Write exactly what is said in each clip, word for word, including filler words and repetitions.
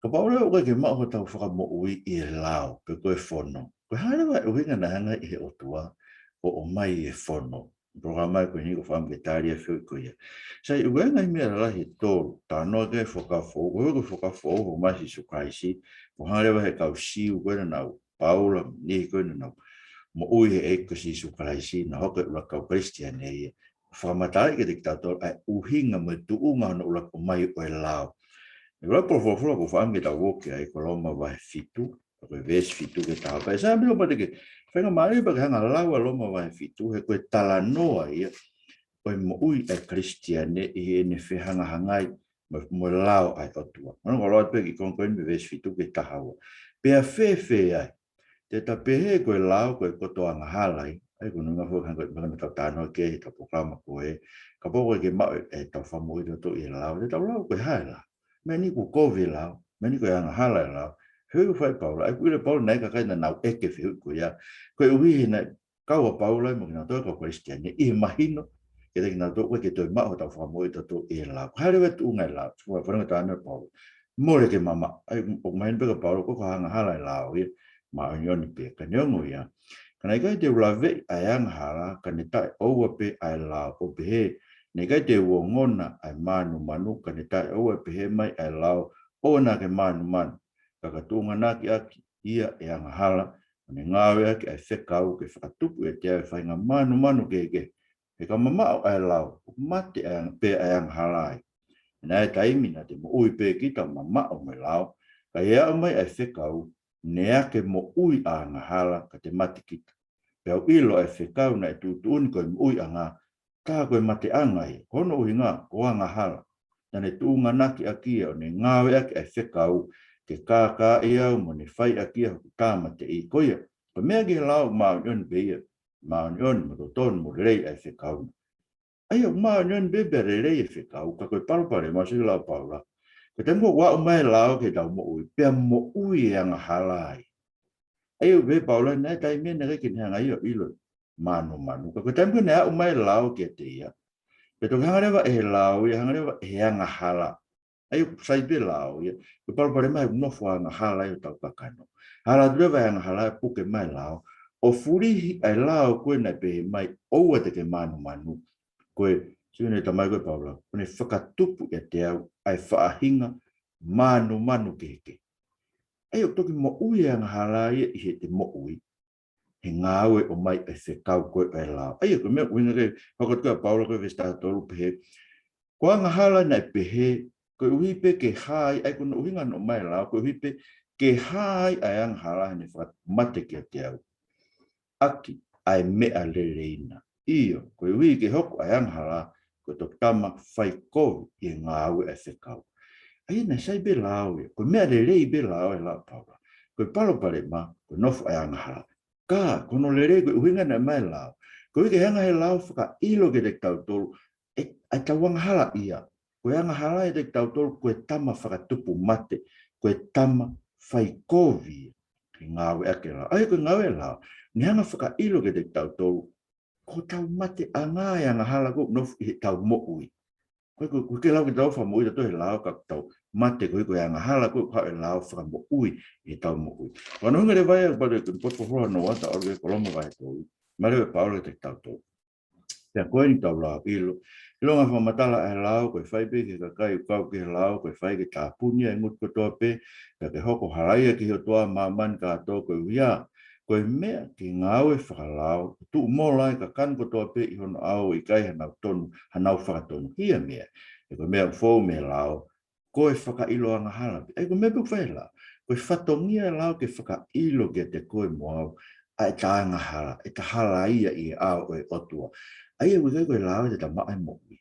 Kapau leva ʻoku ʻikai ke maʻu hotau fakamoʻui ʻi he lao, pe ko e fono, ko e hā leva e ʻuhinga naʻe hanga ʻe he ʻOtua ʻo ʻomai e fono? Polokalama ko eni ʻoku ou fakaʻamu ke tali ʻa e fehuʻi ko ia. Sai, ʻoku ʻi ai e ngaahi meʻa lalahi ʻe tolu, talanoa ki ai e Fuakava Foʻou, ko e Fuakava Foʻou, ʻomai ʻe Sīsū Kalaisi, ʻo hanga leva ʻe he kau Siu ko ē naʻa nau, Paula, niʻihi ko ē naʻa nau moʻui he ʻEiki ko Sīsū Kalaisi, naʻa nau hoko ko e ʻuluaki kau Kalisitiane ia. Fakamatalaʻi kiate kitautolu ʻa e ʻuhinga mo e tuʻunga hono ʻuluaki ʻomai ʻo e lao. ʻI he ʻuluaki folofola ʻoku ou fakaʻamu ke tau ō ki ai, ko Loma vahe fitu, ko e veesi fitu ki he taha ua. Sai, meʻa ʻoku ou pehē ke faingamālie pē ke hanga ʻo lau ʻa Loma vahe fitu, he ko e talanoa ia ʻo e moʻui ʻa e Kalisitiane ʻi heʻene fehangahangai mo, mo e lao ʻa e ʻOtua. Mana ko lau pē ki he konga ko eni mei he veesi fitu ki he taha ua. Pea fēfē ai? Te ta pehē ko e lao ko e koto angahala ia? ʻA ia ko hono ʻuhinga foki hangē ko e meʻa naʻa tau talanoa ki ai he ʻetau polokalama ko ē. Kapau ʻoku ʻikai ke maʻu ʻe, ʻetau fakamoʻui ʻatautolu ʻi he lao, te tau lau ko e hā e lao? Meʻa ni kuo kovi e lao, meʻa ni ko e angahala e lao. He ʻoku fai ʻe Paula, ʻa ia ʻoku ʻilo ʻe Paula naʻe ʻi ai e kakai naʻa nau ʻeke e fehuʻi ko ia. Ko e ʻuhi he naʻe kau ʻa Paula mo kinautolu kau Kalisitiane ʻi he mahino kiate kinautolu ʻoku ʻikai ke toe maʻu hotau fakamoʻui ʻatautolu ʻi he lao. Ko e hā leva e tuʻunga e lao? Fua, fua ngā tāne Paula. Mole ke mamaʻo. ʻA ia ʻoku mahino pē kia Paula ko e angahala e lao ia, māʻoniʻoni pē. Ka neongo ia, ka naʻe ʻikai te u laveʻi ʻa e angahala, ka ne taʻeʻoua pē ʻa e lao, ʻo pehē, naʻe ʻikai te u ongona ʻa e mānumanu, ka ne taʻeʻoua pehē mai ʻa e lao, ʻoua naʻa ke mānumanu. Ka ka tuʻunganaki ʻaki ia ʻe he angahala, ʻo ne ngāueʻaki ʻa e fekau ke fakatupu ʻiate au e faʻahinga mānumanu kehekehe. He ka mamaʻo ʻa e lao, ʻoku mate ʻa e ang-, pē ʻa e angahala ai. Naʻe ʻi ai e taimi naʻa te moʻui pē kita mamaʻo mo e lao, ka ʻi he aʻu mai ʻa e fekau, naʻa ke moʻui ʻa e angahala ka te mate kita. Pea u ʻilo ʻa e fekau naʻe tuʻutuʻuni ko e moʻuiʻanga, tā ko e mateʻanga ia, ko hono ʻuhinga, ko e angahala. Naʻa ne tuʻunganaki ʻaki ia ʻo ne ngāueʻaki ʻa e fekau, ke kākaaʻi au mo ne fai ʻaki ia hoku tāmateʻi. Ko ia, ko e meʻa ki he lao māʻoniʻoni pē ia, māʻoniʻoni mo totonu mo lelei ʻa e fekau. ʻA ia ʻoku māʻoniʻoni pē pea lelei e fekau, ka ko e palopalema, sio ki he lau ʻa Paula. Ko e taimi ko ē ʻoku aʻu mai e lao ki heʻetau moʻui, pea moʻui e angahala ai. ʻA ia ʻoku pehē ʻe Paula naʻe ʻi ai e taimi naʻe ʻikai ke ne hanga ia ʻo ʻilo e mānumanu. Ka ko e taimi ko ē naʻe aʻu mai e lao kiate ia, pea toki hanga leva ʻe he lao ia, hanga leva ʻe he angahala. ʻA ia ʻoku sai pē lao ia, ko e palopalema he ʻoku nofo e angahala ʻi hotau kakano. Hala atu leva e angahala ʻo puke mai e lao, ʻo fulihi ʻa e lao ko ē naʻe pehē mai ʻoua te ke mānumanu. Ko e, sio ki he tamai ko ē ʻa Paula, ʻo ne fakatupu ʻiate au ʻa e faʻahinga mānumanu kehekehe. ʻA ia ʻoku toki moʻui e angahala ia ʻi heʻete moʻui he ngāue ʻomai e fekau ko ē ʻa e lao. ʻA ia ko e meʻa ʻoku ʻuhinga ki ai, hoko atu ki ai ʻa Paula ko e veesi taha tolu, pehē, ko e angahala naʻe pehē, koeʻuhi pē ke hā ai, ʻa ia ko hono ʻuhinga hono ʻomai e lao, koeʻuhi pē ke hā ai ʻa e angahala heʻene fakamate kiate au ʻaki ʻa e meʻa lelei na. ʻIo, koeʻuhi ke hoko ʻa e angahala ko e toki tama faikovi ʻi he ngāue ʻa e fekau. ʻA ia naʻe sai pē lao ia, ko e meʻa lelei pē lao e lau ʻa Paula. Ko e palopalema, ko e nofo ʻa e angahala. Ka, ko hono lelei ko e ʻuhinga naʻe ʻomai e lao. Koeʻuhi ke hanga ʻe he lao ʻo fakaʻilo kiate kitautolu ʻe, ʻa ʻetau angahala ia. Ko e angahala ʻiate kitautolu ko e tama fakatupu mate, ko e tama faikovi ia. Ke ngāueʻaki e lao. ʻA ia ko e ngāue e lao, ne hanga ʻo fakaʻilo kiate kitautolu ko hotau mateʻanga e angahala ko ē ʻoku nofo ʻi heʻetau moʻui. Ko e, ko e, ko e ke lau ke tau fakamoʻui ʻatautolu he lao ka tau mate koeʻuhi ko e angahala ko ē ʻoku haʻu ʻe he lao ʻo fakamoʻui ʻi heʻetau moʻui. Ko hono ʻuhinga leva ia, pale ke potu folofola hono ua, ta ʻalu ki Loma vahe tolu. Mai leva ʻa Paula kiate kitautolu. Pea ko eni tau lau ʻilo. ʻIlonga fakamatala ʻa e lao, ko e fai pē ki he kakai ʻoku kau ki he lao, ko e fai ke tāpuni ʻa e ngutu kotoa pē, pea ke hoko halaia ki he ʻOtua ʻa māmani kātoa, koeʻuhi ko e meʻa ki he ngāue fakalao, tuʻumola ʻa e kakano kotoa pē ʻi hono ʻao ʻo ʻikai hanau tonu, hanau fakatonuhia e meʻa. He ko e meʻa ʻoku fou mei he lao, ko e fakaʻilo angahala pē. ʻA ia ko e meʻa pē ʻoku fai ʻe he lao, ko e fatongia e lao ke fakaʻilo kiate koe mo au ʻa ʻeta angahala, ʻeta halaia ʻi he ʻao ʻo e ʻOtua. ʻA ia ʻoku ʻikai ko e lao ia te ta maʻu ai e moʻui.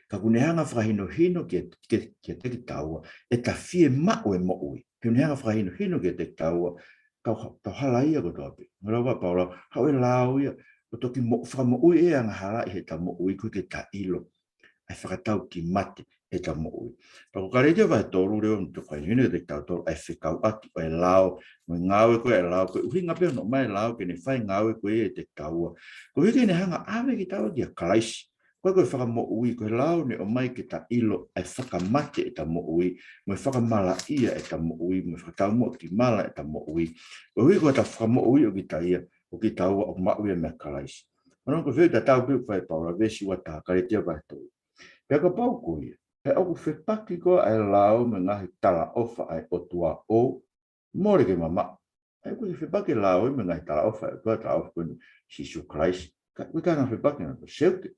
Ka ʻoku ne hanga ʻo fakahinohino kia, kia, kiate kitaua ʻeta fiemaʻu e moʻui. He ʻoku ne hanga ʻo fakahinohino kiate kitaua, tau ha-, tau halaia kotoa pē. Ngalo ʻa Paula, haʻu e lao ia ʻo toki mo-, fakamoʻui e angahala ʻi heʻeta moʻui koeʻuhi ke ta ʻilo ʻa e fakatau ki mate ʻeta moʻui. Pea ko Kalētia vahe tolu leva ʻoku ne toki fakahinohino kiate kitautolu ʻa e fekauʻaki ʻo e lao, mo e ngāue ko ē ʻa e lao, ko e ʻuhinga pē hono ʻomai e lao ke ne fai e ngāue ko ia ʻiate kitaua. Koeʻuhi ke ne hanga ʻo ʻave kitaua kia Kalaisi, Ko e, ko e fakamoʻui, ko e lao naʻe ʻomai ke ta ʻilo ʻa e fakamate ʻeta moʻui, mo e fakamalaʻia ʻeta moʻui, mo e fakataumuʻa ki mala ʻeta moʻui. Koeʻuhi ko ʻeta fakamoʻui ʻo kita ia, ʻo kitaua ʻoku maʻu ia meia Kalaisi. Manatuʻi ko e fehuʻi tatau pē ʻoku fai ʻe Paula, veesi ua taha, Kalētia vahe tolu. Pea kapau ko ia, pea ʻoku fepaki koā ʻa e lao mo e ngaahi talaʻofa ʻa e ʻOtua ʻo mole ke mamaʻo. ʻA ia ʻoku ʻikai fepaki e lao ia mo e ngaahi talaʻofa ʻa e ʻOtua, talaʻofa ko eni ʻo Sīsū Kalaisi. Ka, ʻoku ʻikai ke na fepaki, naʻa na seuke.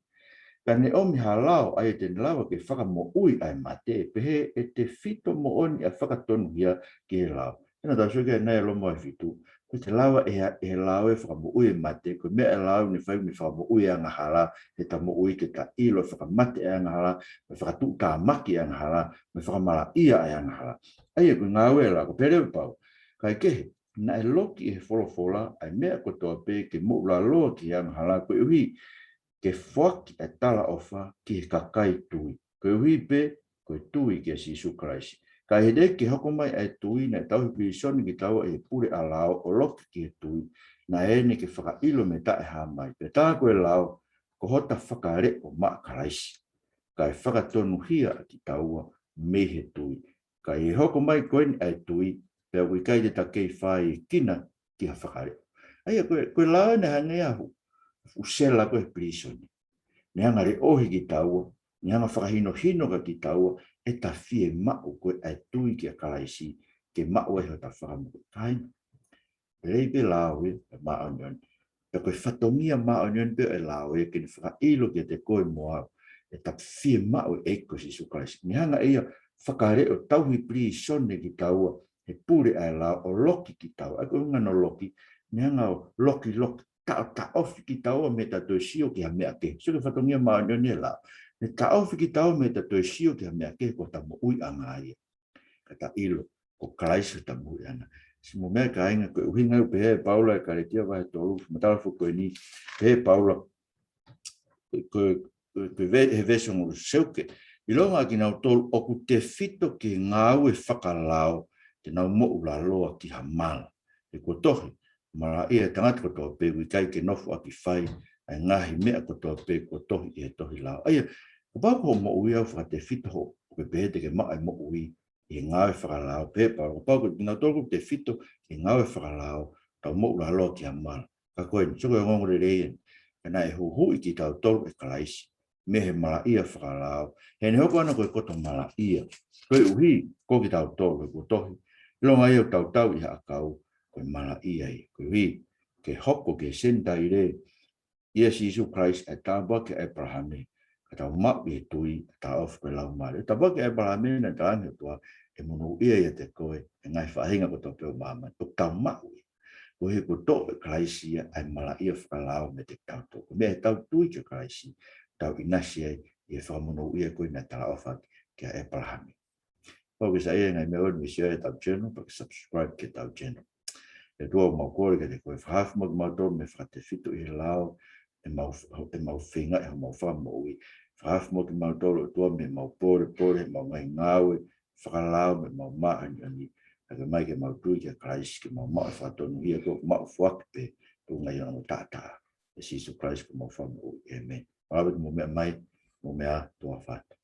Ka ne ʻomi ha lao, ʻa ia te ne lava ke fakamoʻui ʻa e mate, pehē ʻe tefito moʻoni ʻa e fakatonuhia ki he lao. He naʻa tau sio ki ai ʻanenai ʻa Loma vahe fitu. ʻOku ʻikai ke lava ʻe he, ʻe he lao ia ʻo fakamoʻui e mate, ko e meʻa ʻa e lao naʻe fai ʻoku ne fakamoʻui e angahala, heʻeta moʻui ke ta ʻilo e fakamate ʻa e angahala, mo e fakatuʻutāmaki ʻa e angahala, mo e fakamalaʻia ʻa e angahala. ʻA ia ko e ngāue ʻa e lao, ko e pehē leva ʻe Paula, kae kehe, naʻe loki ʻe he folofola ʻa e meʻa kotoa pē ke moʻulaloa ki he angahala, koeʻuhi ke foaki ʻa e talaʻofa ki he kakai tui, koeʻuhi pē ko e tui kia Sīsū Kalaisi. Ka ʻi he teʻeki ke hoko mai ʻa e tui, naʻe tauhi pilīsone kitaua ʻe he pule ʻa e lao ʻo loki ki he tui, naʻe ʻi ai ʻene fakaʻilo mei he taʻehāmai. Pea tā ko e lao, ko hota fakaleʻo maʻa Kalaisi, kae fakatonuhia ʻa kitaua mei he tui. Ka ʻi he hoko mai ko eni ʻa e tui, pea ʻoku ʻikai te ta kei fai kina ki ha fakaleʻo. ʻA ia ko e, ko e lao naʻe hanga ia ʻo fuʻu sela ko ē he pilīsone. Naʻe hanga ʻo leʻohi kitaua, naʻe hanga ʻo fakahinohino kia kitaua ʻeta fiemaʻu ko ē ʻa e tui kia Kalaisi, ke maʻu ai hota fakamoʻui. Kāinga, lelei pē lao ia, ʻa e māʻoniʻoni. Pea ko e fatongia māʻoniʻoni pē ʻo e lao ia ke ne fakaʻilo kiate koe mo au ʻeta fiemaʻu ʻa e ʻEiki ko Sīsū Kalaisi. Naʻe hanga ʻe ia ʻo fakaleʻo, tauhi pilīsone kitaua he pule ʻa e lao ʻo loki kitaua. ʻA ia ko e ʻuhinga hono loki, naʻe hanga ʻo lokiloki, taʻotaʻofi kitaua mei heʻeta toe sio ki ha meʻa kehe. Sio ki he fatongia māʻoniʻoni ʻo e lao. Naʻe taʻofi kitaua mei heʻeta toe sio ki ha meʻa kehe, ko hota moʻuiʻanga ia. Ka ta ʻilo ko Kalaisi hota moʻuiʻanga. Siʻi mo e meʻa kāinga, ko e ʻuhinga ia ʻoku pehē ʻe Paula ʻi he Kalētia vahe tolu, matala foki ko eni, pehē ʻe Paula, ko, ko, ko e ve-, he veesi hongofulu, seuke, ʻilonga ʻa kinautolu ʻoku tefito ki he ngāue fakalao, te nau moʻulaloa ki ha mala. He kuo tohi, malaʻia ʻa e tangata kotoa pē ʻoku ʻikai ke nofo ʻaki fai ʻa e ngaahi meʻa kotoa pē kuo tohi ʻi he tohi lao. ʻA ia, kapau ko hoʻo moʻui ʻoku fakatefito hoʻo, ʻoku ke pehē te ke maʻu ʻa e moʻui ʻi he ngāue fakalao, pehē ʻe Paula, kapau ko kinautolu ʻoku tefito ki he ngāue fakalao, tau moʻulaloa ki ha mala. Ka ko eni, sio ko e ongoongolelei eni, ka naʻe huhuʻi kitautolu ʻe Kalaisi mei he malaʻia fakalao, he naʻe hoko ʻana ko e koto malaʻia. Koeʻuhi ko kitautolu, he kuo tohi, ʻilonga ia ʻoku tautau ʻi he ʻakau, ko e malaʻia ia. Koeʻuhi ke hoko ki he Senitaile ʻia Sīsū Kalaisi ʻa e tāpuaki ʻa ʻĒpalahame, ka tau maʻu ʻi he tui ʻa e talaʻofa ko e Laumālie. Tāpuaki ʻa ʻĒpalahame naʻe talaange ʻe he ʻOtua, ʻe monūʻia ʻiate koe ʻa e ngaahi faʻahinga kotoa pē ʻo māmani. ʻOku tau maʻu ia. Koeʻuhi kuo toʻo ʻe Kalaisi ia ʻa e malaʻia fakalao meiate kitautolu. Ko e meʻa ʻi heʻetau tui kia Kalaisi, tau ʻinasi ai ʻi he fakamonūʻia ko ē naʻe talaʻofa kia ʻĒpalahame. Kapau ʻoku ke saiʻia he ngaahi meʻa ni, ke share ʻetau channel, pea ke subscribe ki heʻetau channel. ʻE ʻOtua, ʻoku mau kole kiate koe, fakahaofi muʻa kimautolu mei he fakatefito ʻi he lao, ʻemau, ʻemau feingaʻi homau fakamoʻui. Fakahaofi muʻa kimautolu, ʻOtua, mei heʻemau pōlepole, heʻemau ngaahi ngāue fakalao, mei heʻemau māʻoniʻoni. Kae ʻomai ke mau tui kia Kalaisi, ke mau maʻu e fakatonuhia ko ē ʻoku maʻu foaki pē, tuʻunga ʻi he ongo taʻataʻa. ʻIa Sīsū Kalaisi ko homau Fakamoʻui. ʻĒmeni. Mālō ʻaupito hoʻomou meʻa mai, mou meʻa ā, tuʻa ʻofa atu.